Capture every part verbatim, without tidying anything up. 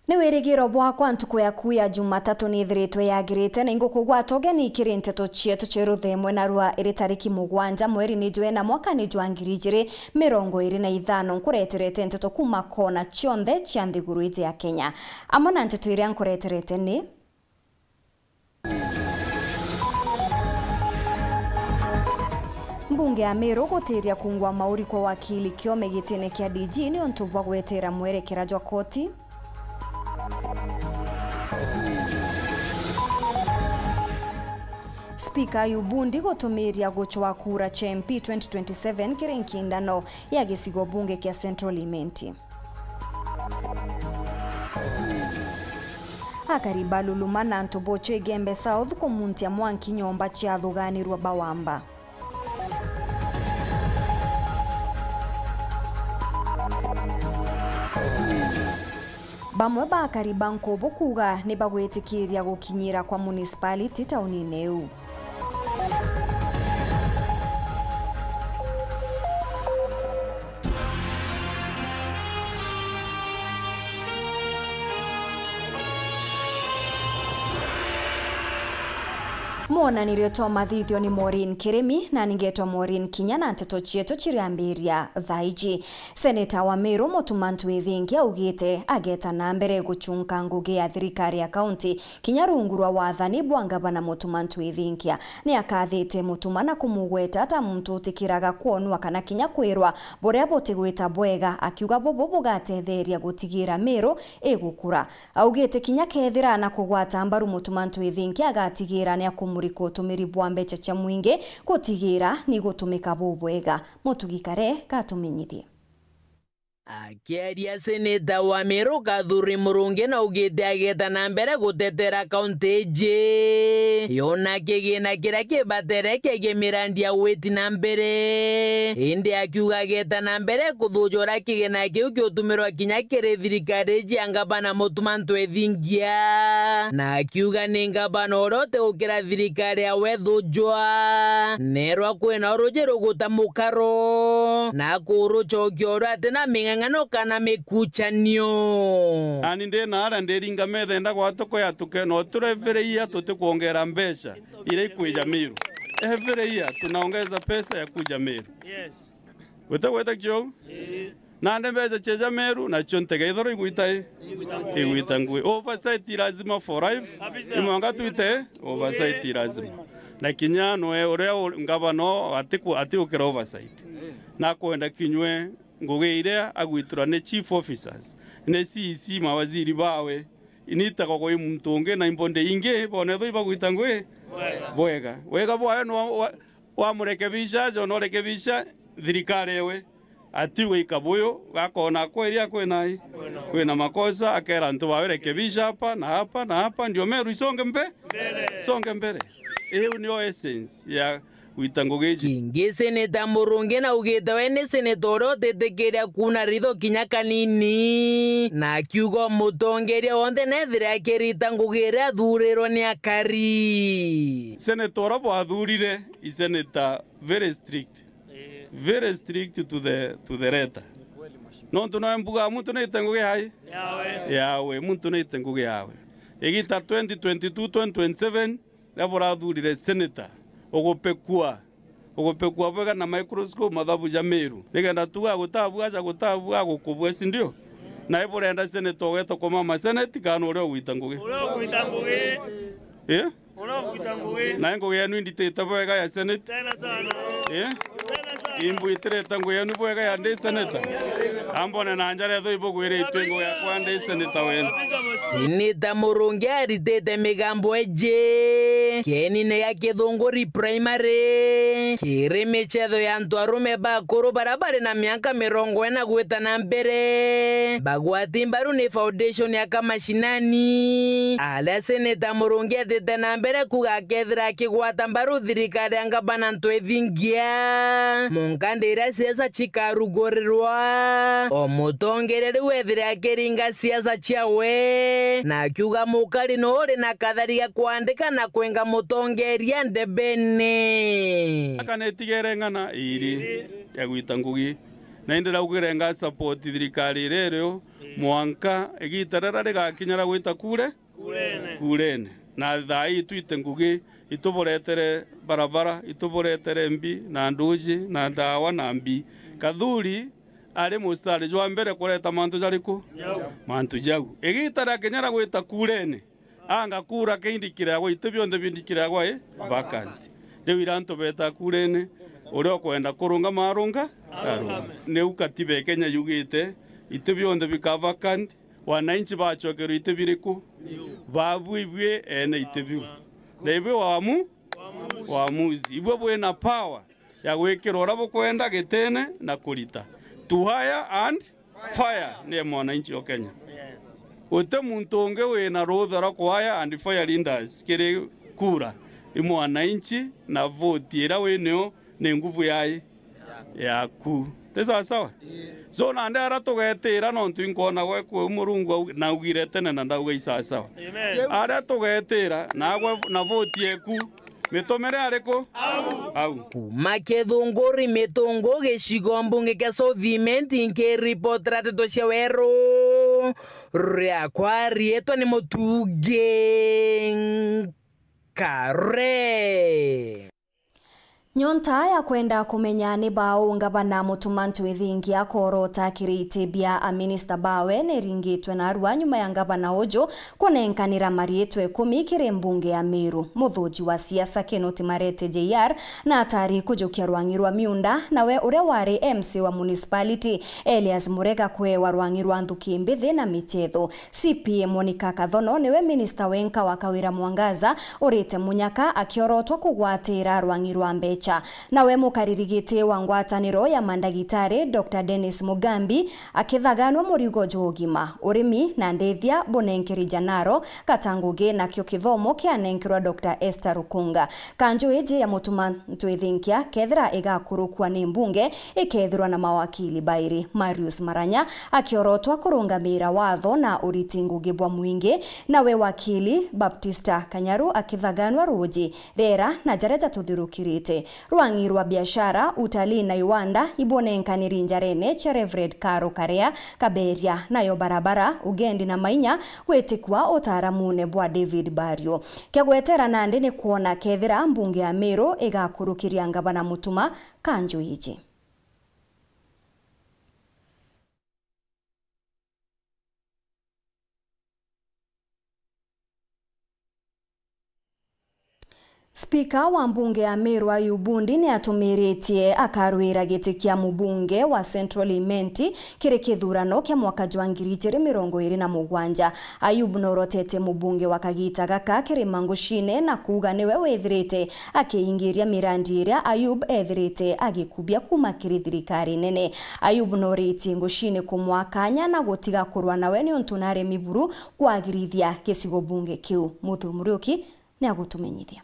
Ni wirigiro bwakwa ntuku yaku ya Jumatatu ni ithiritwe yagirite, na ingukugwata ugeni kiri nteto cietu cia ruthemwe narua iri tariki mugwanja mweri ni jwena mwaka ni jwa ngiri ijiri mirongo iri na ithano. Nkureterete nteto kuma kona cionthe cia nthiguru iji ya Kenya. Amwe na nteto iria nkureterete ni: Mbunge ya Meru gutiria kungwa mauri kwa wakili Kiome gitine kia D G ni untu bwa gwetera mwerekera jwa koti. Spika Ayubu Ndi gutumiria gucwa kura cia M P twenty twenty-seven kiri nkindano ya gicigo bunge kia Central Imenti. Akari ba Luluma na antu bocho Igembe South kumuntia mwanki nyomba cia athuganirua ba Wamba. Bamwe ba akari ba Nkubu kuuga ni bagwitikiria gukinyira kwa municipality taunine iu. Mwonanirio twa mathithio ni Maureen Kirimi, na ningetwa Maureen Kinya, na nteto cietu ciriambiria thaa iji. Seneta wa Meru Mutuma Ntwithingia augite ageta na mbere gucunka ngugi ya thirikari ya kaunti kinya rungu rwa wathani bwa ngavana Mutuma Ntwithingia. Ni akathite Mutuma na kumugweta ta muntu utikiraga kwonwa kana kinya kwirwa buria butigwita bwega, akiuga bubu bugatetheria gutigira Meru igukura. Augite kinya kethira na kugwata mbaru Mutuma Ntwithingia agatigira ni akumurika utumiri bwa mbeca cia mwingi gutigira ni gutumika bubwega. Mutugi Kare gatumenyithie. Akiaria seneta wa Meru Kathuri Murungi na augite ageta na mbere gutetera kaunti iji yona kigina kiria kibatere kigie mirandi ya gwiti na mbere. Indi akiuga ageta na mbere kuthuja uria kigina kiu kiutumirwa kinya kiri thirikari iji ya ngavana Mutuma Ntwithingia, na akiuga ni ngavana uria utigukira thirikari yawe thujwa. Nerwa kwina uruji ruguta mukaro, na kurucokia uria atina ming'ang'ano kana mikuchanio. Nani ndi na aria ndiringa metha enda gwatuko yatuke, no turevereia tutikwongera mbeca iria ikwija Meru. Every year tunaongeza pesa ya kuja Meru. Yes. Gwita gwita kio? Ii. Nandi mbeca cia ja Meru, nacio ntege ithoro igwita i? Igwita ngui. Oversight lazima for life. Kabisa. Imwanga twite oversight lazima. Na kinya nwe uria u-, ngavana atiku-, atiukira oversight. Nakwenda kinywe ngugi iria agwitura ni chief officers, ni C E C, mawaziri bawe, initagwa kwi muntu ungi na imbonde ingi, bone thoi bagwita ngui bwega. Bwega bwayo ni wa, wa, wamurekebisha, aja unorekebisha thirikari ewe. Atiuga ikabuyu, gakona kweri akwina i? Kwina makosa, akera antu bawe, "Rekebisha hapa na hapa na hapa, ndio Meru isonge mbe-, isonge mbele." Iu nio essence ya gwita ngugi iji. Kingi seneta Murungi naugite we ni seneta uria utitikiria kuuna ritho kinya kanini, na akiuga umutongeria wonthe nethire akirita ngugi iria athurirwe ni akari. Seneta uria bwathurire i seneta very strict. Very strict to the, to the letter. Nontu nawe mbuga muntu naite ngugi yawe? Yawe. Yawe, muntu naite ngugi yawe. Igita twenty twenty-two, twenty twenty-seven, riria burathurire senator, ugupekua, ugupekua bwega na microscope mathabu ja Meru. Nikenda tuga gutabua, aja gutabua, agukubua, si ndio? Na iburenda senator ugeta kumama senate, kana uria ugwita ngugi? Uria ugwita ngugi. Eh? Uria ugwita ngugi. Na ngugi yenu inditite bwega ya senate? Tena sana. Eh? Tena sana. Imbuitirite ngugi yenu bwega ya ndi senator? Ambone na njara etho ibugwiritwe ngugi yakwa ndi senator wenu. Seneta Murungi aritite migambo eji kienine gia Kithunguri Primary, kiri michetho ya antu arume bakuru baria bari na miaka mirongo ina gwita na mbere, bagwati mbaru ni foundation ya Kamashinani, aria seneta Murungi etite na mbere kuga akethira akigwata mbaru thirikari ya ngavana Ntwithingia, munka ndi iria siasa cikarugurirwa, o mutongeria riu ethire akiringa siasa ciawe, na akiuga mukari no uri na kathari ga kwandika na kwenga mutongeria ndebene. Aka nitigere ng'ana iri ya gwita ngugi. Na indi ndaugire nga support thirikari iria irio mwanka igiita riria rigakinya ria gwita kure? Kurene. Kurene. Na thaa ii itwite ngugi, ituburetere barabara, ituburetere mbi, na nduji, na ndawa, na mbi. Kathuri ari mustari jwa mbere kureta mantu jariku? Jau. Mantu jau. Igiita riakinya ria gwita kurene, anga kura ke indikiragwa, iti bionthe bindikiragwa i vacant. Riu ira antu beta kurene, uria ukwenda kurungama arunga, arunga. Niu katiba ya Kenya yugite, iti bionthe bika vacant, wananchi bacokerwe iti biriku? Babu ibui ene iti biu. Na ibui wamu? Waamuzi. Ibui bwina power ya gwikira uria bukwenda gitine na kurita. To hire and fire ni mwananchi o Kenya. Uti muntu ungi wina rutha rwa ku hire and fire leaders kiri kura. I mwananchi na vote iria winio ni nguvu yai yaku. Ti sawa sawa? So nandi aria tugetira nontu inkwona gwe kwi Murungu au-, naugire tene na ndauga i sawa sawa. Amen. Aria tugetira nagwe na vote yeku mitumire ariku? Au. Au. Kuma Kithunguri Mitungu gicigo mbunge kia South Imenti nkiripotera nteto cia weru riakwa riitwa ni Mutungi Nkare. Nyonta ya kwenda kumenya ni bau ngavana Mutuma Ntwithingia akorota kiri iti bia aminista bawe niringitwe narua nyuma ya ngavana uju kunenkanira mariitwa ikumi kiri mbunge ya Meru. Muthuji wa siasa Kinoti Marete J R na atari kujukia rwang'i rwa miunda, nawe uria wari M C wa municipality Elias Murega kwewa rwang'i rwa nthuki mbithi na michetho. C P A Monica Kathono niwe minista wenka wa Kawira Mwangaza urite munyaka akiorotwa kugwatira rwang'i rwa mbecha. Nawe mukariri giti wa ngwataniro ya mandagitari, Doctor Dennis Mugambi, akithaganwa murigo jwa ugima, urimi na ndithia bunenkeri Janaro Katangugi, nakio kithomo kianenkerwa Doctor Esther Rukunga. Kanju iji ya Mutuma Ntwithinkia kethira igakurukua ni mbunge, ikethirwa na mawakili bairi, Marius Maranya akiorotwa kurungamira watho na uriti ngugi bwa mwingi, nawe wakili Baptista Kanyaru akithaganwa ruuji, riera na jaria jatuthirukirite. Rwang'i rwa biashara, utalii na iwanda ibonenkaniri njarene cia Reverend Karo Karea Kaberia, nayo barabara, ugendi na mainya gwitikwa utaramune bwa David Bario. Kia gwetera nandi ni kwona kethira mbunge ya Meru igakurukiria ngavana Mutuma kanju iji. Spika wa mbunge ya Meru Ayubu Bundi ni atumiritie akarwira giti kia mubunge wa Central Imenti kiri kithurano kia mwaka jwa ngiri ijiri mirongo iri na mugwanja. Ayubu norotete mubunge wa kagita gaka kiri mangucine na kuuga niwe withirite akiingiria mirandi iria Ayubu ethirite agikubia kuuma kiri thirikari nene. Ayubu noritie ngucine kumwaa kanya na gutiga kurwa nawe niuntu nari miburu kwagirithia gicigo bunge kiu. Muthu Muriuki ni agutumenyithia.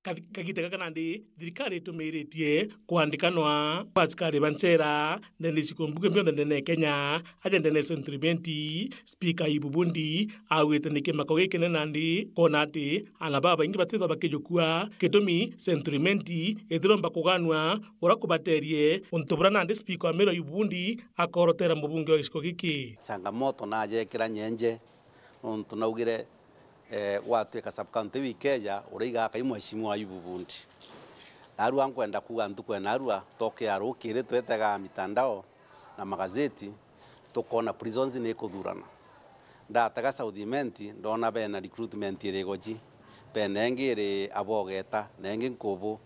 Kathi-, kagita gaka nandi thirikari itumiritie kwandikanwa kwa asikari ba nchera ndene ya icigo mbunge bionthe ndene ya Kenya, aja ndene ya Central Imenti. Spika Ayubu Bundi augite ni kimako gikinene nandi kwona ati ana babaingi batithwa bakijukua. Gitumi Central Imenti itiromba kuganua uria kubaterie untu buria nandi spika wa Meru Ayubu Bundi akorotera mubunge wa gicigo giki. Changamoto najekira nyenje, nontu naugire, eh, gwatuika sub county iu ikeja, uria igaaka i Mheshimiwa Ayubu Bundi. Narua nkwenda kuuga ntuku ya narua, tokea rukiri twetega mitandao na magazeti, tukoona prisons ni ikuthurana. Ndatega South Imenti, ndona bena recruitment iri igoji, bena ingi iri Abogeta, na ingi Nkubu.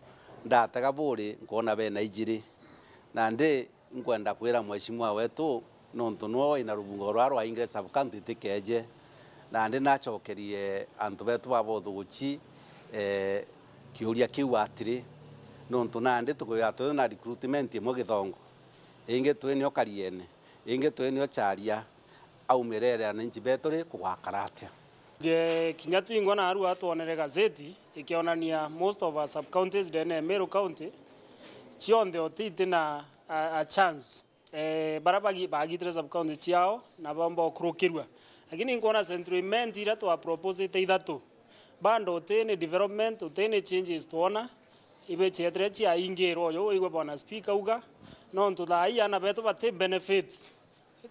Ndatega Buuri, nkoona bena ijiri. Nandi inkwenda kwira Mheshimiwa wetu, nontu niwe wina rubungo ruria rwaingire sub county itikeje, nandi nacokerie antu betu baba uthuguchi, eh, kiuria kiu atiri, nontu nandi tukwithirwa twina recruitment imwe Githongo, ingi twinio Kariene, ingi twinio Charia, aumire ere ananchi betu ri kugakara atia? Ge-, kinya twingwa narua twonere gazeti ikionania most of our sub counties ndene ya Meru County, cionthe oti itina a, a chance. Eh, baria bagi-, bagitire sub county ciao na bomba ukurukirua. Lakini nkwona Central Imenti iria twa proposite ithatu, bado utini development, utini changes twona, ibe cietire ciaingirwa uju uigwe bwana speaker auga, Nontu thaa ii aana betu bati benefit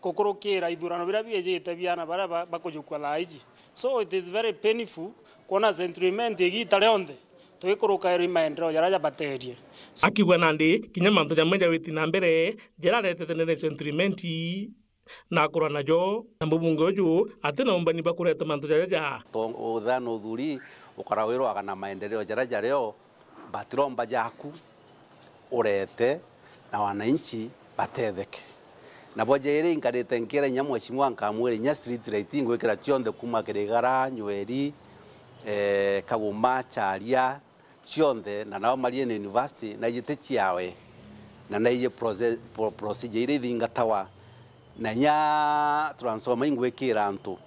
gukurukira ithurano biria biijite bia aana baria ba-, bakujukua thaa iji. So it is very painful kwona Central Imenti igiita rionthe tugikurukairwa i maendeleo jaria jabaterie. So, akiuga nandi kinya mantu jamwe ja witi na mbere jararetete ndene Central Imenti na akorwa najo, na mubunge uju ati na umbani bwa kureta mantu jaja ja. To-, uthano uthuri ukara wirwaga na maendeleo jaria jario, batiromba jaku urete na wananchi batetheke. Na bwa jairi nkarite nkira inya mheshimiwa nkamwira inya street light ingwikira cionthe kuma Kirigara, Nyweri, eh, Kaguma, Charia, cionthe, na nao Mariene University, na ijite ciawe, na na ije proce-, pro-, procedure iria ithingatawa, na inya transformer ingwikira antu,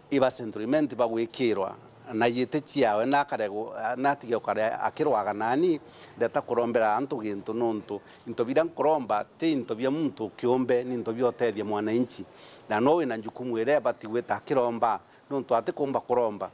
iba Central Imenti bagwikirwa, na ijite ciawe, na akare gu-, na atige gukare akirwaga nani, ndeta kurombera antu gintu, nontu into biria nkuromba ti into bia muntu kiumbe, ni into bia utethia mwananchi, na no wina njukumu iria ibati gwita akiromba, nontu atikumba kuromba.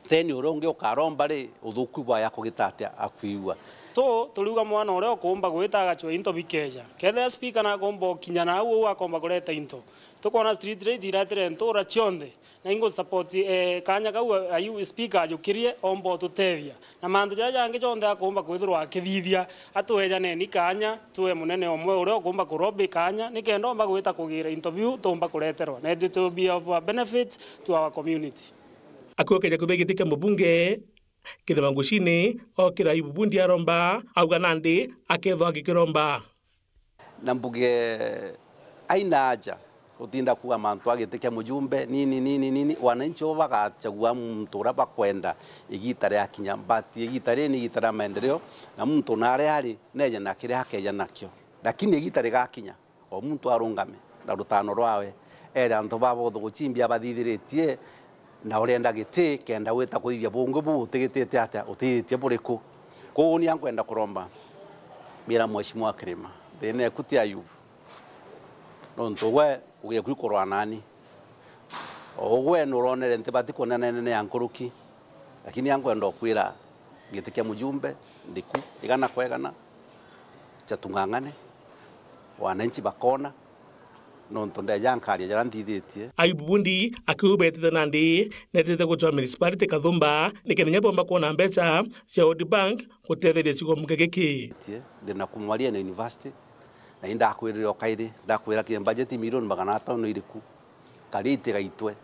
Then uria ungi ukaromba ri, uthuku bwayo akugita atia akwigua? So, turiuga mwana uria ukuumba gwita agacua into bikeja. Kethira speaker nakumba ukinya na au, au akomba kureta into. Tukwona street light iratire ntura cionthe. Na ingu support, eh, kanya kau ayu speaker ajukirie, omba ututethia. Na mantu jaria jangi jonthe akumba kwithirwa akithithia, atwejaneni kanya, tue munene umwe uria ukumba kurobi kanya, nikenda omba gwita kugira into biu tumba kureterwa. Na it will be of a benefit to our community. Akiokeja kuthia giti kia mubunge, Kirima Ngucini okira Ayubu Bundi aromba, auga nandi akethwa agikiromba. Na mbuge aina aja utinda kuuga mantu a giti kia mujumbe, nini, nini, nini, wananchi bo bagachagua muntu uria bakwenda igita riakinya, but igita riri ni igita ria maendeleo, na muntu naria ari neje na kiria akeja nakio. Lakini igita rigakinya, o muntu arungame na rutano rwawe, ere antu baba bonthe guchimbia bathithiritie, na urienda giti kenda wita kuthithia bungi buu utigitite atia, utithitie buriku? Kwou ni ankwenda kuromba, mbira Mheshimiwa Kirima, thina eku ti Ayubu, nontu gwe ugia kwikurwa nani. O gwe nuronere ntibati kunenenea nkuruki, lakini ankwenda ukwira giti kia mujumbe ndiku igana kwa igana, cha tung'ang'ane, wananchi bakona, nontu ndeja nkaria jaria nthithitie. Ayubu Bundi akiuga betite nandi netete gucwa municipality Kathumba, nikenda inya bomba kwona mbeca cia World Bank gutetheria cigo mbunge giki. Tie, ndina kumwaria na university, na indakwirire o kairi, ndakwira ki budget milioni magana atano iriku, kari itigaitwe,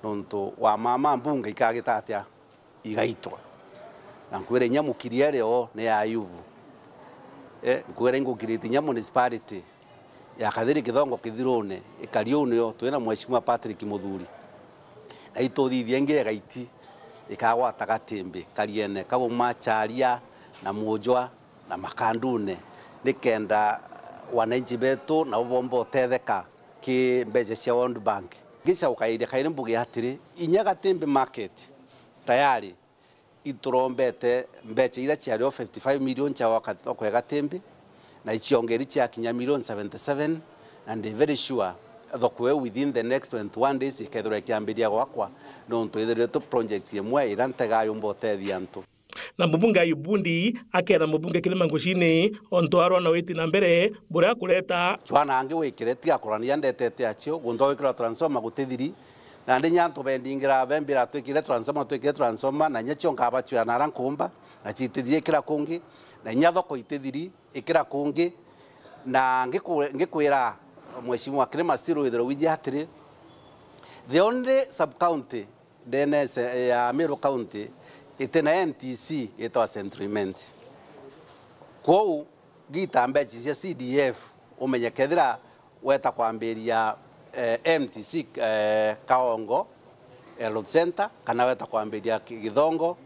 nontu wa mama mbunge ikagita atia? Igaitwa. Na nkwira inya mukiri ere o ni ya Ayubu. Eh, nkwira ingukirite inya municipality ya Kathiri Kithongo Kithirune, ikari uu nio twina Mheshimiwa Patrick Muthuri. Na ituthithia ingi igaiti ikagwata Gatimbi, Kariene, Kaguma, Charia, na Mujwa, na Makandune, nikenda wananchi betu nabo bomba utetheka ki mbeca cia World Bank. Ngica gukairia kairi mbuge atiri, inya Gatimbi market tayari iturombete mbeca iria ciari o fifty-five million cia gwaka thoko ya Gatimbi, na iciongeeri ciakinya million seventy-seven, na ndi very sure thoko iu within the next twenty-one days ikethirwa ikiambiria gwakwa, nontu ithiritwe project imwe iria ntega yumba utethia antu. Na mubunge Ayubu Bundi akera mubunge Kirima Ngucini ontu arwa na witi na mbere buria akureta. Cwana angi wikire tiga kurania ndetete acio, guntu gwikirwa transformer gutithiri, na ndi nya antu bendingira bembira twikire transformer, twikire transformer, na nya cio nkabacwira na ara nkumba, na citithiri ikira kungi, na nya thoko itithiri ikira kungi, na ngiku-, ngikwira Mheshimiwa Kirima still withirwe wiji atiri, the only sub county ndene se-, ya Meru County iti na M T C yitwa Central Imenti. Kwou gita mbeca cia C D F umenye kethira weta kwambiria, eh, M T C, eh, Kaongo Health Center kana weta kwambiria Ki-, Githongo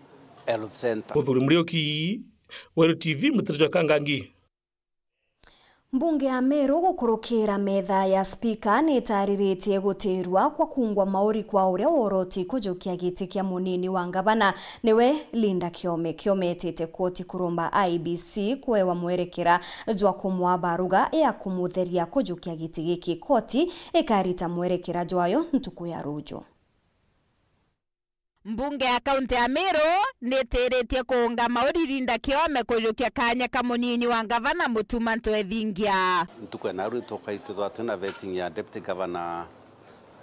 Health Center. Muthuri Muriuki, Weru T V, Mutirwa jwa Kangangi. Mbunge ya Meru gukurukira metha ya spika nitariritie gutirua kwa kungwa mauri kwa uria woroti kujukia giti kia munini wa ngavana, niwe Linda Kiome. Kiome etite koti kuromba I E B C kwewa mwerekera jwa kumwaba ruga ya kumutheria kujukia giti giki. Koti ikarita mwerekera jwayo ntuku ya ruju. Mbunge ya kaunti ya Meru nitiritie kuunga mauri Linda Kiome kujukia kanya ka munini wa ngavana Mutuma Ntwethingia. Ntuku ya naru tukai twithwa twina vetting ya deputy governor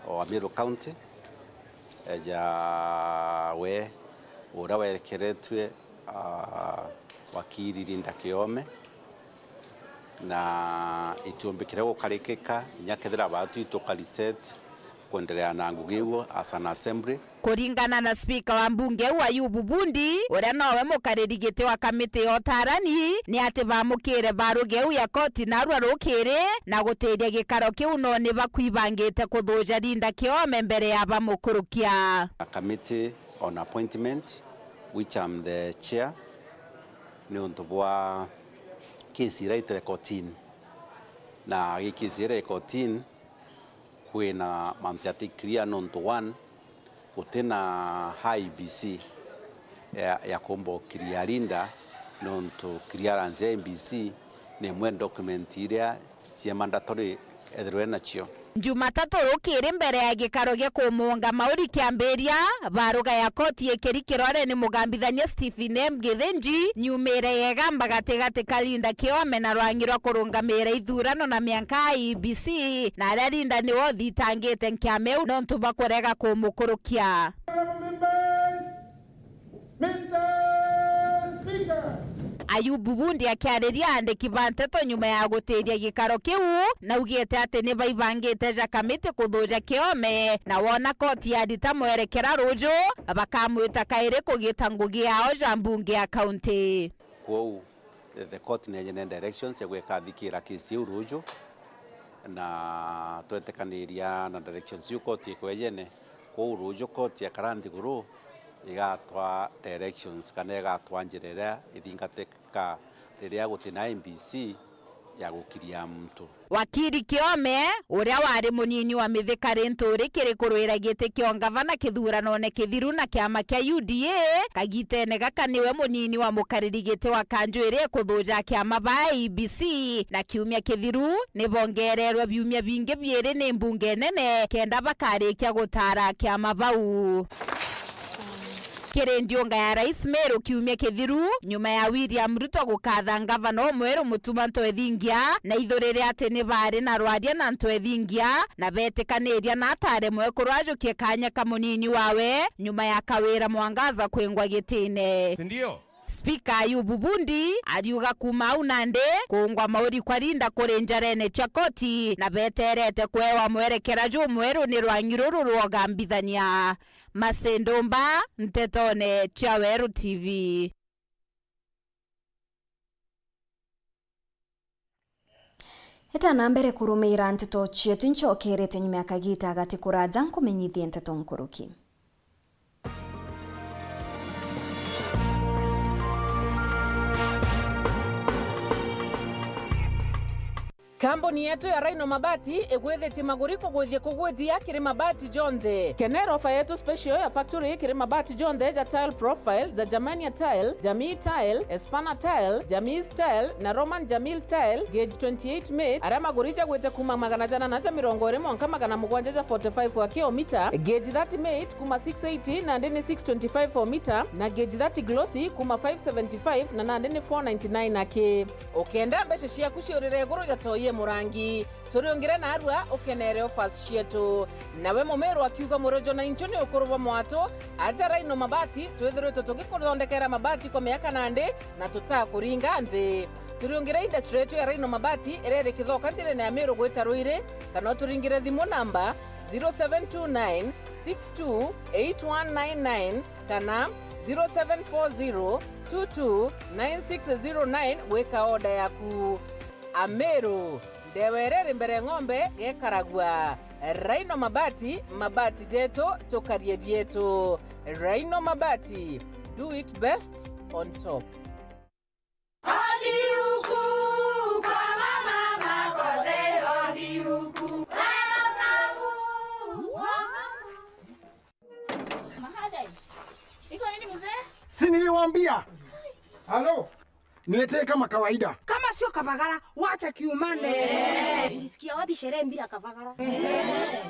wa Meru County, eja we uria werekeretue, ah, wakiri Linda Kiome, na itiumbi kiria gukarikika, inya kethira baatu ituka reset kwendelea na ngugi iu as an assembly. Kuringana na spika wa mbunge iu Ayubu Bundi, uria nowe mukariri giti wa kamiti ya utarani, ni ati bamukire baruge iu ya koti narua rukiri na gutiria gikaro kiu, no ni bakwibangite kuthuja Linda Kiome mbere ya bamukurukia. A committee on appointment, which I'm the chair, ni untu bwa kesi iria itire kotini, na gi kesi iria ikotini kwina mantu jati clear, nontu one, guti na I E B C ya, ya kumba ukiria Linda, nontu clearance ya I E B C ni imwe document iria cia mandatory ethirwe nacio. Jumatatu rukiri mbere ya gikaro gia kumuunga mauri kiambiria, baruga ya koti ikiri kirore ni mugambithania Stephen M Githinji, nyumire yegamba gatigati ka Linda Kiome na rwangi rwa kurungamira ithurano na mianka ya I E B C, na aria Linda niwe uthitangite nkiama iu nontu bwa kurega kumukurukia. Mister Speaker. Ayubu Bundi akiariria andiki ba nteto nyuma ya gutiria gikaro kiu, naugite ati ni baibangite ja kamiti kuthuja Kiome, na wona koti yarita mwerekera ruju, bakamwita kairi kugita ngugi yao ja mbunge ya kaunti. Kwou, the, the court ni ejene directions ya gwika thikira case iu ruju, na twetikaniria na directions iu court ikwejene. Kwou ruju court yakara nthiguru igatwa directions kana igatwa njira iria ithingatika riria guti na I E B C ya gukiria muntu. Wakiri Kiome, uria wari munini wa Mithika Linturi kiri kurwira giti kia ungavana kithuranone kithiru na kiama kia U D A, kagitene gaka niwe munini wa mukariri giti wa kanju iria ikuthuja kiama ba I E B C, na kiumia kithiru ni bongererwe biumia bingi biiri ni mbunge nene kenda bakarikia gutara kiama bau. Kiri ndiunga ya Rais Meru kiumia kithiru, nyuma ya William Ruto gukatha ngavana umweru Mutuma Ntwethingia, na ithuurire ati ni baari na rwaria na Ntwethingia, na beetikaniria na atare mwekuru ajukie kaanya ka munini wawe, nyuma ya Kawira Mwangaza kwingwa gitine. Si ndio? Spika Ayubu Bundi ariuga kuuma au nandi, kuungwa mauri kwa Linda kuri njarene cia koti, na beterete kwewa mwerekera jumweru ni rwangi ruru rwa ugambithania. Masi Ndumba, Ntetone cia Weru T V. Eta na mbere kurumiira nteto cietu, incokerete nyuma ya kagiita gati kuraja nkumenyithie nteto nkuruki. Kambuni yetu ya Rhino Mabati igwithitie maguri kugwithia kugwithia kiri mabati jonthe. Kenera ofa yetu special ya factory kiri mabati jonthe ja tile profile, ja Germania tile, Jamii tile, Espana tile, Jamii tile na Roman Jamil tile, gauge twenty-eight mate, aria maguri jagwite kuuma magana jana na ja mirongo iri mwanka magana mugwanja ja forty-five wa kilomita, gauge thirty mate kuuma six eighty nandi ni six twenty-five o mita, na gauge thirty glossy kuuma five seventy-five na nandi ni four ninety-nine aki. Ukenda mbeca ciaku ciurire iguru ja toi e murangi, turiungire narua ukenere offers cietu. Nawe mumiru akiuga murojo na inchu ni ukuru bwa mwatu, aja Rhino Mabati, twithiritwe tugikuthondekera mabati kwa miaka nandi na tutakuringa nthi. Turiungire industry yetu ya Rhino Mabati iria iri Kithoka njirene ya Miru gwita Ruiri, kana uturingire thimu namba zero seven two nine six two eight one nine nine kana zero seven four zero two two nine six zero nine gwika order yaku. Ameru, ndewa iria iri mbere ng'ombe gekaragua. Rhino Mabati, mabati jetu, tukarie bietu. Rhino Mabati, do it best on top. Odi huku kwa mama Makothe, odi huku. Mahadai. Iko nini mzee? Si niliwaambia? Halo? Niletee kama kawaida. Kama sio kabagara, wacha kiumane. Eh. Ulisikia wapi sherehe bila kabagara? Eh.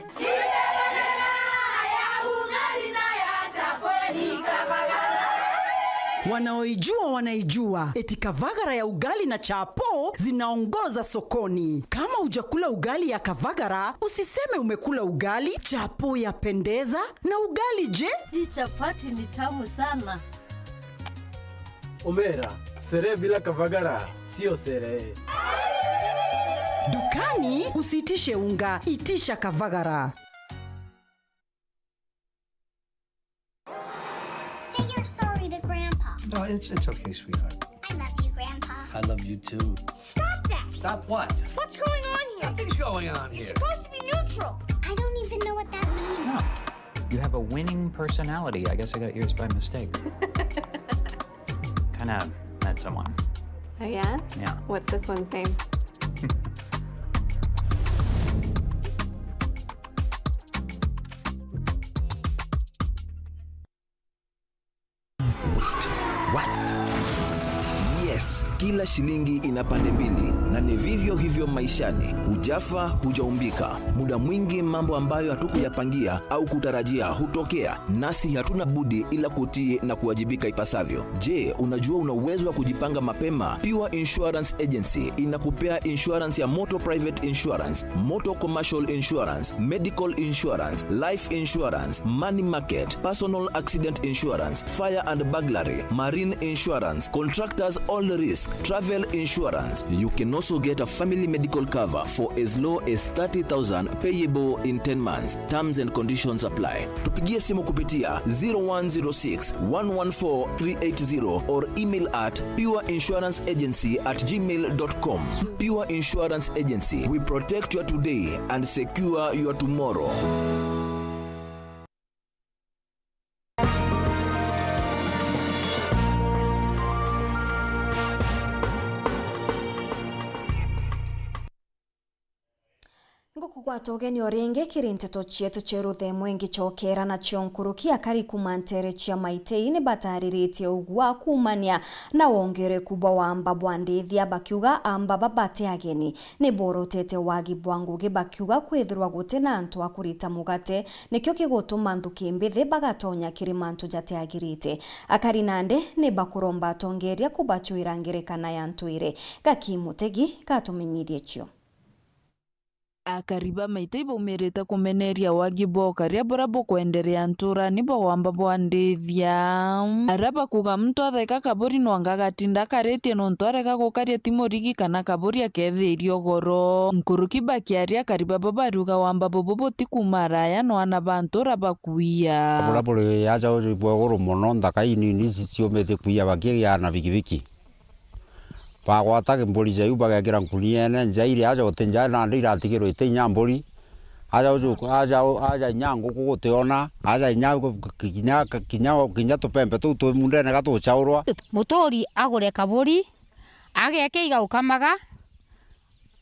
Wanaoijua wanaijua eti kavagara ya ugali na chapo zinaongoza sokoni. Kama hujakula ugali ya kavagara, usiseme umekula ugali. Chapo yapendeza, na ugali je? Hii chapati ni tamu sana. Omera, sherehe bila kavagara sio sherehe. Dukani usiitishe unga, itisha kavagara. Say you're sorry to Grandpa. No, it's, it's okay, sweetheart. I love you, Grandpa. I love you too. Stop that! Stop what? What's going on here? Nothing's going on here. You're supposed to be neutral. I don't even know what that means. No. You have a winning personality. I guess I got yours by mistake. Kinda met someone. Oh, yeah? Yeah. What's this one's name? What? Yes, kila shilingi ina pande mbili, na ni vivyo hivyo maishani. Hujafa, hujaumbika. Muda mwingi mambo ambayo hatukuyapangia au kutarajia hutokea, nasi hatuna budi ila kutii na kuwajibika ipasavyo. Je, unajua una uwezo wa kujipanga mapema? Pure Insurance Agency inakupea insurance ya motor private insurance, motor commercial insurance, medical insurance, life insurance, money market, personal accident insurance, fire and burglary, marine insurance, contractors all risk, travel insurance. You can also get a family medical cover for as low as thirty thousand, payable in ten months. Terms and conditions apply. Tupigie simu kupitia zero one zero six, one one four, three eight zero or email at pure insurance agency at gmail dot com. Pure Insurance Agency, we protect your today and secure your tomorrow. Ngũkũgwata ũgeni o rĩngĩ kĩrĩ nteto cietu cia rũthemwe ngĩcokera nacio. Nkuruki akari kuma nteere cia Maitei nĩ batarĩrĩtie ũgwa kuumania na wongereku bwa wamba bwa ndĩthia, bakiuga amba baba ti ageni, nĩ borotete wagi bwa ngũgĩ, bakiuga kwĩthĩrwa gũtĩ na antũ a kũrita mũgate nĩkĩo kĩgũtũma nthuki mbĩthĩ bagatonya kĩrĩ mantũ jateagĩrĩte. Akari nandĩ nĩ bakũromba atongeria kũbacwĩra ngerekana ya ntwĩre. Gaki Mutegi gatũmenyithie cio. Akari ba Maitei baumirite kumeneria wagi bwa ukaria buria bukwenderea nturani bwa wamba bwa ndithia. Aria bakuga muntu atheka kaburi nwanga agatinda akaritie nontu arega gukaria ti murigi kana kaburi akethiria ugoro. Nkuruki bakiaria akari baba bariuga wamba bubu butikuma araya no ana ba ntura bakuia. Buria buri aja bwa iguru mono, nthaka inini ici ciumite kuia bakigia na bikibiki. Bagwata mburi jau bagekira nkuniene, njairi aja uti njaa nandi iratigirwa iti inya mburi. Aja uju, aja, aja inya nguku gutiona, aja inya kinya, kinya, kinya tupembe tuu twi mundene gatuchaurwa. Muturi agure kaburi, ageke igaukamaga,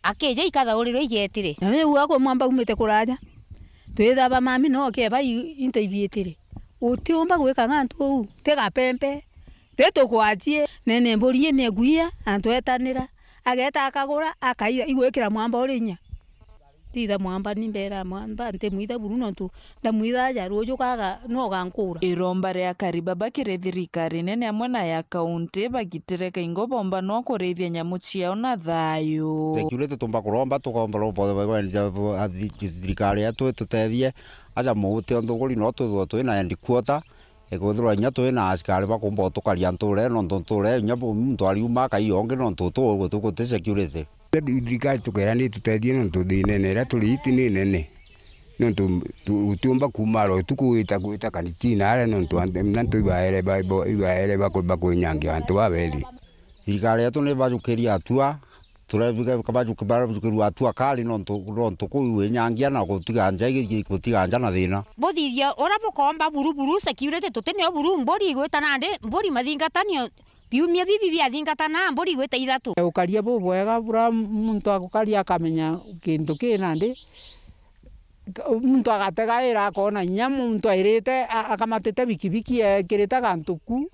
akija ikathaurirwa igetire. Na riu akwe mwamba umite kuraja, twithaba mami no keba i-, into ibiitire. Utiumba gwika gantu uu, ti gapempe. Ti tukwachie, nene mburi ni ekuia, antu etanira, ageta akagura, akaira, igwikira mwamba uri inya. Thitha mwamba ni mbera mwamba, ntimwitha buru nontu ndamwitha aja ruju kaga no gankura. Iromba ria akari baba kiri thirikari nene amwe na ya kaunti bagitire kaingo bomba no kurithia nyamu ciao na thayu. Security tumba kuromba, tukomba romba thirikari yetu itutethie, aja muute o nthuguri no twithirwa twi na end quarter. Ikwithirwa inya twi na askari bakumba utukaria nture, nontu nture inya bu-, muntu ariuma akai ongi, nontu tu-, guti, guti security. Thirikari tukera ni tutethie, nontu thinene iria turi iti ni nene, nontu tu-, utiumba kuuma ara utuku wita, gwita kanitina aria, nontu ant-, antu ibaere ba-, ba-, ibaere bakwi-, bakwinyangia antu babethi. Thirikari yetu ni bajukirie atua, Turabika bajuki-, barabajukirua atua kari nontu, nontu kuu winyangia na gutiga nja igi-, gutiga nja na thina. Buthithia uria bukomba buru buru, security tuti nio buru, mburi igwita nandi, mburi mathingatanio, biumia bibi biathingatana, mburi igwita ithatu. Ukaria bubwega bura muntu agukaria akamenya kintu ki nandi, muntu agatega ira akona inya muntu airite a-, akamatite bikibiki ekirite gantu ku.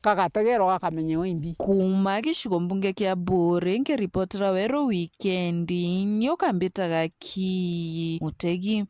Kagategerwa gakamenyewa imbi. Kuuma gicigo mbunge kia Buuri, nkiripotera Weru Wikendi, nio kambitaga ki Mutegi.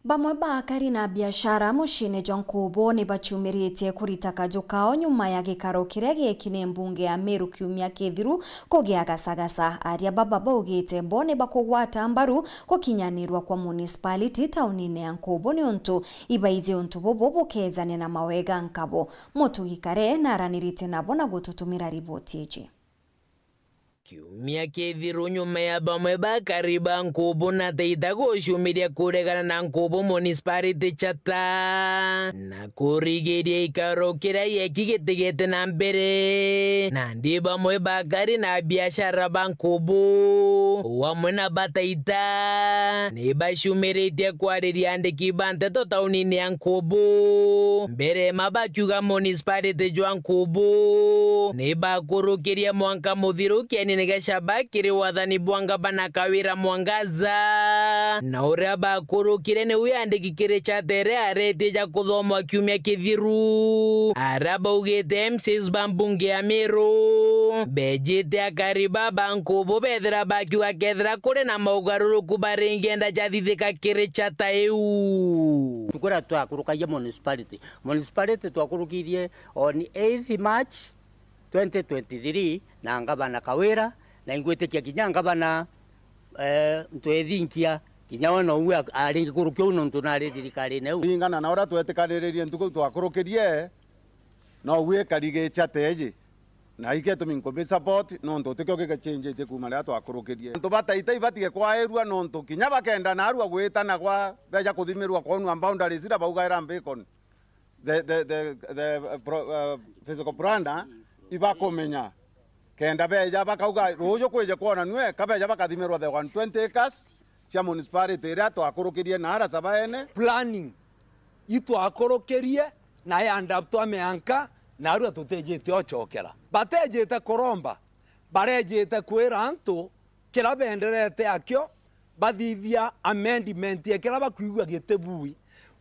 Bamwe ba akari na biashara muciine jwa Nkubu ni bacumiritie kurita kaju kao nyuma ya gikaro kiria gieki ni mbunge ya Meru kiumia kithiru kugia gacagaca. Aria baba baugite bo ni bakugwata mbaru gukinyanirwa kwa municipality taunine ya Nkubu niuntu ibaiji untu bubu bukejania na mawega nkabo. Mutugi Kare naranirite nabo na gututumira riboti iji. Kiumia kithiru nyuma ya bamwe ba akari ba Nkubu na Taita gucumiria kuregana na Nkubu Municipality Charter na kurigiria ikaro kiria gieki gitigite na mbere, nandi bamwe ba akari na biashara ba Nkubu o amwe na ba Taita ni bacumiritie kwariria andiki ba nteto taunine ya Nkubu mbere ma bakiuga municipality jwa Nkubu ni bakurukirie mwanka muthiru kienine gia Shaba kiri wathani bwa ngavana Kawira Mwangaza, na uria bakurukire ni wiyandiki kiri Charter iria aretie ja kuthomwa kiumia kithiru. Aria baugite M C As ba mbunge ya Meru bejite akari ba ba Nkubu bethira bakiuga kethira kuri na maugaruruku baringienda jathithika kiri Charter iu. Tukuria twakurukagia municipality. Municipality twakurukirie on eighth March twenty twenty-three na ngavana Kawira, na ingwitikia kinya ngavana, eh, Ntwethinkia, kinya we nouwe a-, aringi kurukia uu nontu nari thirikarine iu. Kuringana na uria twetikaniririe ntuku twakurukirie, nouwe ikari gi Charter iji. Na ikio gitumi nkubi support, nontu tikio gigachenjite kuuma riria twakurukirie. Antu ba Taita ibatige kwairua, nontu kinya bakenda narua gwitana kwa beja kuthimirwa kwonua boundaries iria baugaira Beacon, the, the, the, the, uh, pro-, uh, physical planner, ibakumenya. Kenda beja bakauga, ruuju kwije kwonanue, kabeja bakathimirwa the one twenty acres cia municipality iria twakurukirie na ara Sabaene. Planning itwakurukirie na yandaptwa mianka, narua tutijite ocokera. Batejite kuromba, barejite kwira antu kiria benderete akio, bathithia amendment ya kiria bakwigua gitibui.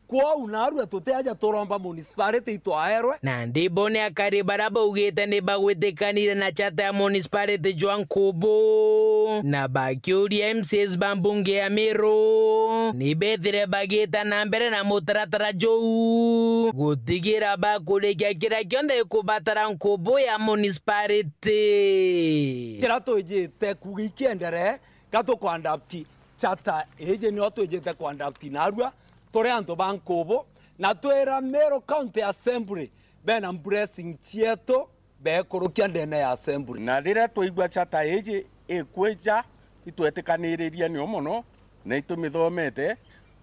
Kwou narua tutiaja turomba municipality itwaerwe. Nandi bo ni akari baria baugite ni bagwitikanire na Charter ya municipality jwa Nkubu, na bakiuria M C As ba mbunge ya Meru ni bethire bagita na mbere na mutaratara juu gutigira bakurikia kiria kionthe gikubatara Nkubu ya municipality. Kiria twijite kuuga ikienderee, ka tukwandapti Charter iji nio twijite kwandapti narua turi antu ba Nkubu, na twira Meru County Assembly bena blessing cietu bekurukia ndene ya Assembly. Na riria twaigua Charter iji ikwija, itwetikaniririe nio mono, na itumithomete,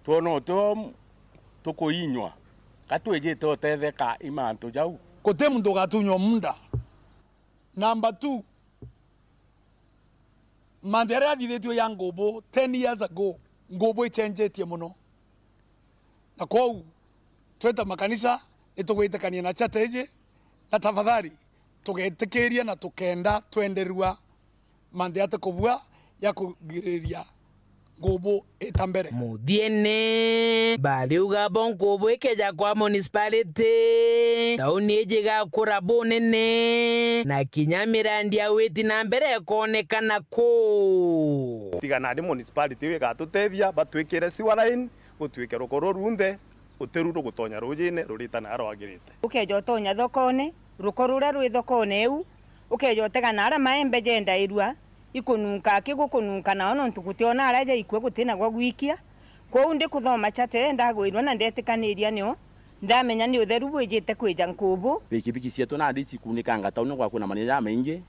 twona utio tukuinywa, ka twijite utetheka i mantu jau. Guti muntu ugatunywa munda. Number two, mantu jaria jathithitue ja Nkubu ten years ago, Nkubu ichenjetie mono. Na kwou, twita makanisa, nitugwitikania na Charter iji, na tafadhali, tugetikiria na tukenda twenderua mantu jatikubua ja kugiriria Nkubu ita mbere. Muthiene, bariuga bo Nkubu ikeja kwa municipality, tauni iji igakura bunene, na kinya mirandi ya witi na mbere ikonekana kuu. Tiga nandi municipality iu igatutethia, batwikire sewer line, gutwike rukoro runthe, utiru rugutonya rujine rurita na rwagirite. Ukeja utonya thokone, ruko ruria rwi thokone iu, ukeja utega na aria maembe jendairua, ikununka aki gukununka nao, nontu gutiona aria jaikua gutina gwa gwikia. Kwou ndikuthoma Charter ndagwirua na ndetikaniria nio ndamenya ni utheru bwijite kwija Nkubu. Pikipiki cietu nandi icikunikaga tauni gwa kwina mania jamaingi,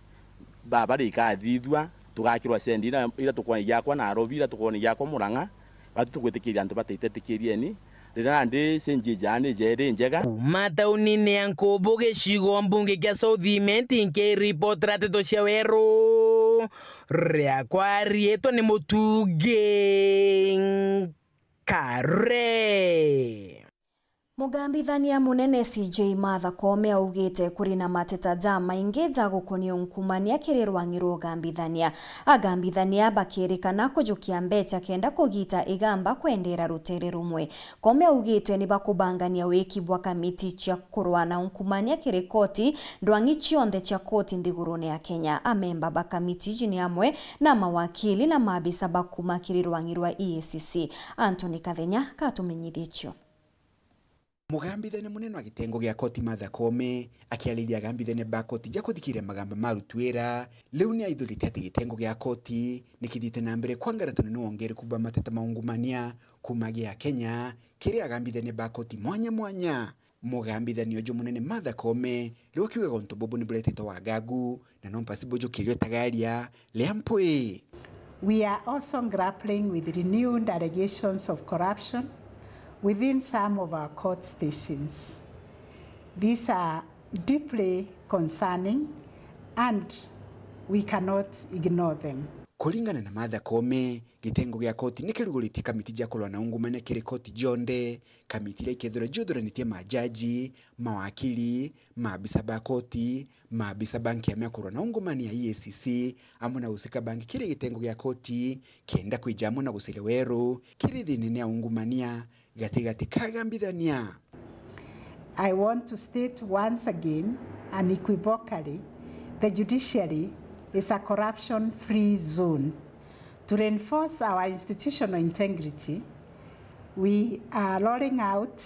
baba rikathithua, tugakirwa sendi ira, ira tukwona igiakwa Nairobi, ira tukwona igiakwa Murang'a, batu tugwitikiria antu bataitetikirieni, riria nandi cenji ijaa ni jeri njega. Kuuma taunine ya Nkubu gicigo mbunge kia South Imenti, nkiripotera nteto cia weru, riakwa riitwa ni Mutugi Kare. Mugambithania munene C J Martha Koome augite kuri na mateta jamaingi ja gukonia unkumania kiri rwang'i rwa ugambithania. Agambithania bakirikana kujukia mbecha kenda kugita igamba kwendera rutere rumwe. Koome augite ni bakubangania wiki bwa kamiti cia kurwa na unkumania kiri koti, ndwang'i cionthe cia koti nthigurune ya Kenya. Amemba ba kamiti iji ni amwe na mawakili na maabisa ba kuma kiri rwang'i rwa E A C C. Anthony Kathenya katumenyithie cio. Mugambithania munene wa gitengo gia koti Martha Koome akiariria agambithania ba koti ja kuthikiria magamba ma aruti wira, riu ni aithurite ati gitengo gia koti ni kithiite na mbere kwa ngaratano ni wongereku bwa mateta ma ungumania kuma gia Kenya kiri agambithania ba koti mwanya mwanya. Mugambithania uju munene Martha Koome riu akiugaga untu bubu ni buretete wagagu na no mpasi bujukirio itagaria ria mpwi. We are also grappling with renewed allegations of corruption within some of our court stations. These are deeply concerning and we cannot ignore them. Kuringana na Martha Koome, gitengo gia koti ni kiruguritie kamiti ja kurwa na ungumania kiri koti jonthe, kamiti iria ikethirwa jiuthuranitie majaji, mawakili, maabisa ba koti, maabisa ba nkiama ya kurwa na ungumania E A C C, amwe na usika bangi kiri gitengo gia koti, kenda kwija amwe na guciria weru kiri thina ya ungumania gatigati ka agambithania. I want to state once again, unequivocally, the judiciary is a corruption-free zone. To reinforce our institutional integrity, we are rolling out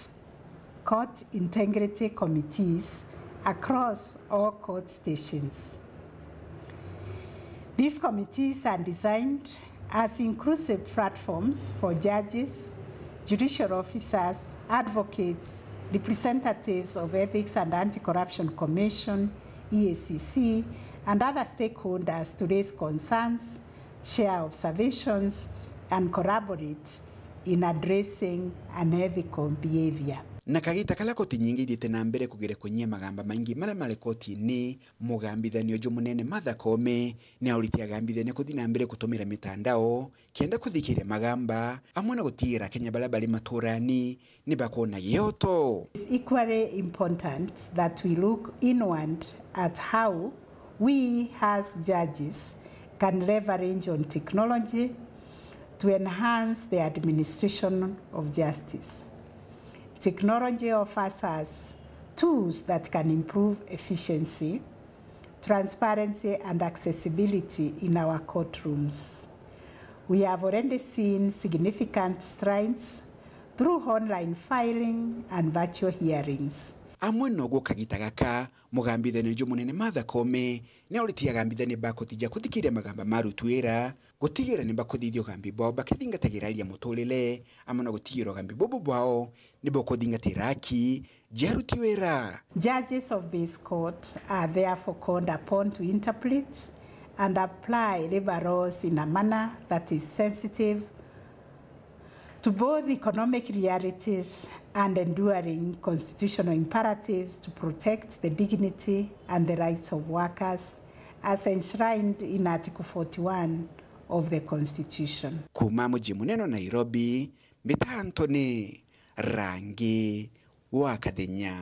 court integrity committees across all court stations. These committees are designed as inclusive platforms for judges, judicial officers, advocates, representatives of Ethics and Anti-Corruption Commission, E A C C, and other stakeholders to raise concerns, share observations, and collaborate in addressing unethical behaviour. Na kagita karia koti nyingi ithiite na mbere kugeria kunyia magamba maingi maria mari kotini, mugambithania uju munene Martha Koome ni auritie agambithania kuthi na mbere kutumira mitandao kenda kuthikiria magamba, amwe na gutigira Akenya baria bari maturani ni bakwona gioto. It's equally important that we look inward at how we as judges can leverage on technology to enhance the administration of justice. Technology offers us tools that can improve efficiency, transparency and accessibility in our courtrooms. We have already seen significant strides through online filing and virtual hearings. Amwe noguo kagita gaka, mugambithania uju munene Martha Koome ni auritie agambithania ba koti ja kuthikiria magamba ma aruti wira, gutigira ni bakuthithia ugambi bwao bakithingatagira aria muturire, amwe na gutigira ugambi bubu bwao ni bukuthingatira haki ja aruti wira. Judges of this court are therefore called upon to interpret and apply labour laws in a manner that is sensitive to both economic realities and enduring constitutional imperatives to protect the dignity and the rights of workers as enshrined in Article forty-one of the Constitution. Kuuma mucii munene wa Nairobi, mbita Anthony Rangi wa Kathenya.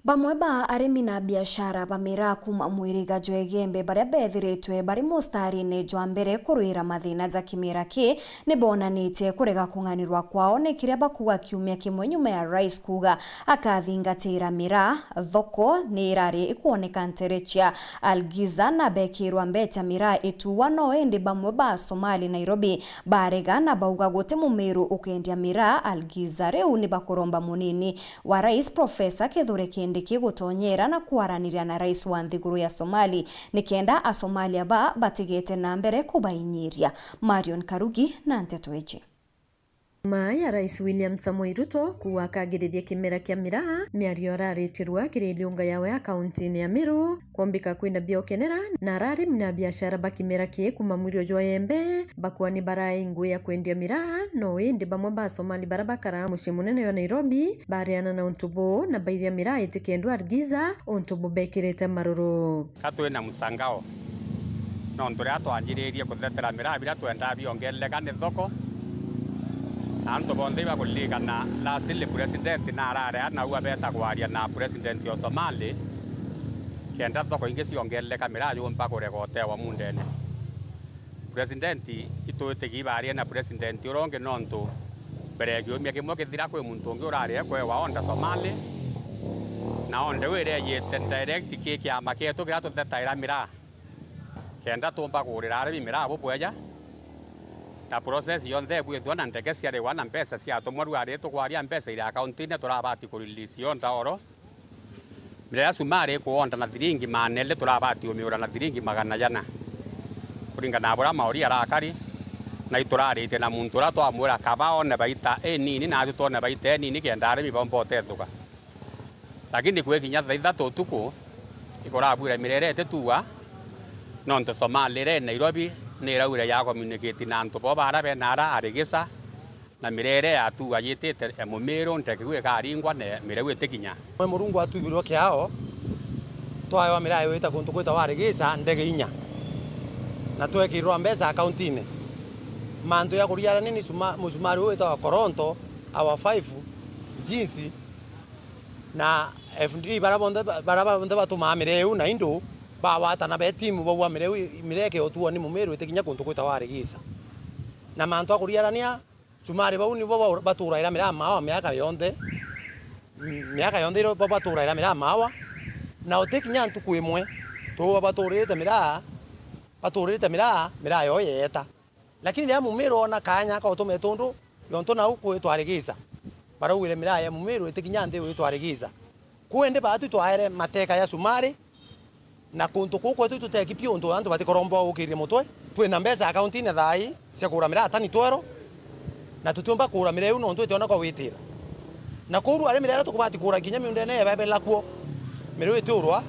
Bamwe ba arimi na biashara ba miraa kuuma mwiriga jwa Igembe baria bethiritwe bari mustarine jwa mbere kurwira mathina ja kimera ki, ni bonanitie kurega kung'anirwa kwao ni kiria bakuuga kiumia kimwe nyuma ya rais kuuga akathingatira miraa. Thoko ni irari ikwoneka ntere cia Algiza na bekirwa mbecha miraa ituwa, no indi bamwe ba Somali Nairobi barega na bauga guti mumiru ukendia miraa Algiza. Riu ni bakuromba munini wa rais Profesa Kithure Kindiki gutonyera na kwaraniria na rais wa nthiguru ya Somali nikenda Asomalia ba batigete na mbere kubainyiria. Marion Karugi na nteto iji. Nyuma ya Rais William Samoei Ruto kuuga akagirithia kimera kia miraa, miario araritirwa kiri iliunga yawe ya kauntini ya Meru, kwombika kwina biokenera na ararimi na biashara ba kimera ki kuuma mwirio jwa Igembe bakuuga ni barae ingui ya kwendia miraa, no indi bamwe ba Somali baria bakaraa mucii munene jwa Nairobi bareana na untu buu na bairia miraa itikendwe Algiza untu bubekirite maruru. Ka twina musangao nontu riria twanjiririe kuthetera miraa biria twendaa biongerereka ni thoko, Antu bonthe ibakuririkana lastly president na ararea nau abeta kwaria na president o Somali, kenda thoko ingi ciongerereka miraa yumba kurega utewa mundene. President itwitigi ibarie na president uria ungi, nontu mbere ya kiumia kimwe kithira kwi muntu ungi urarie kwewa order Somali, na order iu ireejite direct ki kiama kietu kiria tutetaira miraa, kenda tumba kuurira arimi miraa bubweja, na process yonthe ibwithwa na ndege ciariwa na mbeca ciatumwa. Riu ari tukwaria mbeca iri akauntiine, turabati kurelease order oro. Miraa ya Sumari ikuonda na thiringi maana eli, turabati umiura na thiringi magana jana. Kuringana na buria mauri arakari, na ituraritie na muntu uria twamwira kaba one baita inini, naatu twone baita inini, kenda arimi baumba utethuka. Lakini kwi kinya thaa ithatu utuku, ikurabwira miraa iria itituua, nontu Somali iria i Nairobi ni iraugire ya communicate na antu bo bara bena ara Arigisa, na miraa iria yatuua yitite ya Mumiru, ndege iu ikaringwa na miraa iu itikinya. Mwe Murungu atwibirwe kiao, twaewa miraa iwita kuntu kwitagwa Arigisa ndege inya, na twekirwa mbeca akauntiine. Mantu ya kuriarania ni suma-, musumari uu witagwa Koronto, Hour five, Jeans, na F D baria bonthe, baria bonthe batumaa miraa iu na indu, bawatana be timu, bauga miraa iu, miraa ikeotuua ni Mumiru itikinya kuntu kwitagwa Arigisa. Na mantu a kuriarania, sumari bau nibo ba-, baturaira miraa maawa miaka yonthe, m-, miaka yonthe iria bo baturaira miraa maawa, na utikinya ntuku imwe, tuuga baturirite miraa, baturirite miraa, miraa yoo yeeta. Lakini riria Mumiru oona kaanya ka utuma itundu yontu nau kwitwa Arigisa, baraugire miraa ya Mumiru itikinya nthi witwa Arigisa. Kwendi baatu twaere mateka ya sumari, na kuntu kuu kwetu tuteki piu untu antu batikoromba ukirie mutwe. Twina mbeca akauntiine thaa ii cia kugura miraa tani twero, na tutiumba kugura miraa iu nontu itiona kwa witira. Na kuu ruari miraa iria tukubati kugura kinya miundene ya Bible kuo, miraa itiurwa,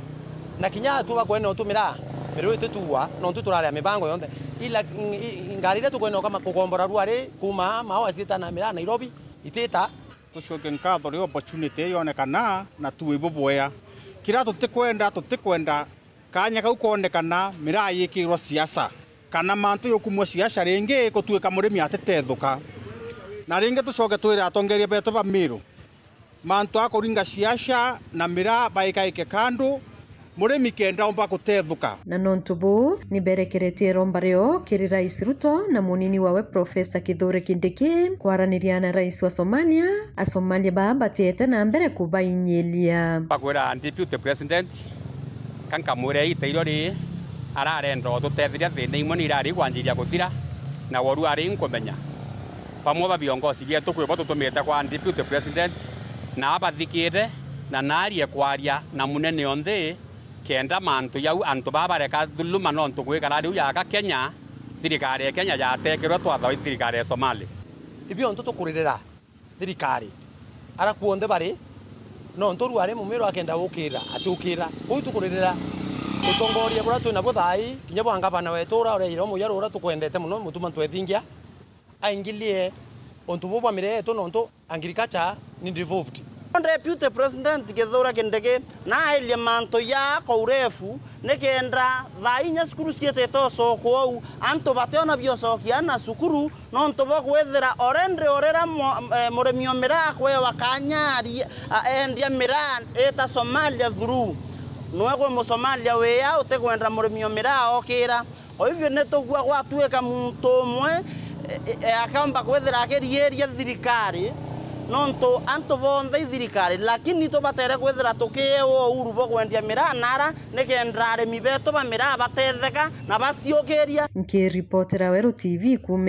na kinya atu bakwene utumira miraa itituua, nontu turaria mibango yonthe. Ila, i-, i-, ngari iria tukwene ukama kukombora ruari kuuma maawa ciita na miraa Nairobi, itita. Tucoke nkatho ri opportunity ii yonekana na tuwe bubwea. Kiria tutikwenda, tutikwenda kaanya kau koonekana miraa yikirwa siasa, kana mantu yukumua siasa ringi gutwika murimi atitethuka. Na ringi tucoke twire atongeria betu ba Miru, mantu a kuringa siasa na miraa baikaike kando, murimi kenda omba kutethuka. Na nontu buu, ni berekeretie iromba riao kiri Rais Ruto na munini wawe Profesa Kithure Kindiki kwaraniria na rais wa Somalia, Asomalia baa batiete na mbere kubainyilia. Bakwira Deputy President, ka nkamwira iita irio ri ararenda ututetheria thiina imwe ni irari kwanjiria kuthira, na woru ari nkumenya. Bamwe ba biongozi bietu kwi bo tutumite kwa Deputy President, na abathikite, na naarie kwaria na munene o nthi, kenda mantu jau antu baa bareka thuluma, nontu gwikara riu yaka Kenya, thirikari ya Kenya yatekirwe twathawa i thirikari ya Somali. Ibio ntu tukuririra thirikari, ara kuonthe bari, nontu ruari Mumiru akenda ukira, atiukira. Uu tukuririra utongoria buria twina bo thaa ii, kinya bwa ngavana wetu uria ureire umujaru uria tukwendete mono, Mutuma Ntwethingia, aingilie untu buu bwa miraa yetu, nontu agriculture ni devolved. Deputy President Kithure Kindiki na airie mantu ja kwa urefu, nikenda thaa inya cukuru ciitite ucokwa uu, antu bationa biocokia na cukuru, nontu bwa kwithira already o riria mo-, eh, murimi o miraa akwewa kaanya ari-, a-, endia miraa ita Somalia through. Nwe kwi Musomalia wia utikwenda murimi o miraa okira. Kwa hivyo ni tugua gwatuika muntu umwe, e, e, e, akaomba kwithira akiriiria thirikari, nontu antu bonthe i thirikari, lakini tubatere kwithira tukiee uhuru bwa kwendia miraa nara, nikenda arimi betu ba miraa batetheka na baciukiria. Nkiripotera Weru T V kuuma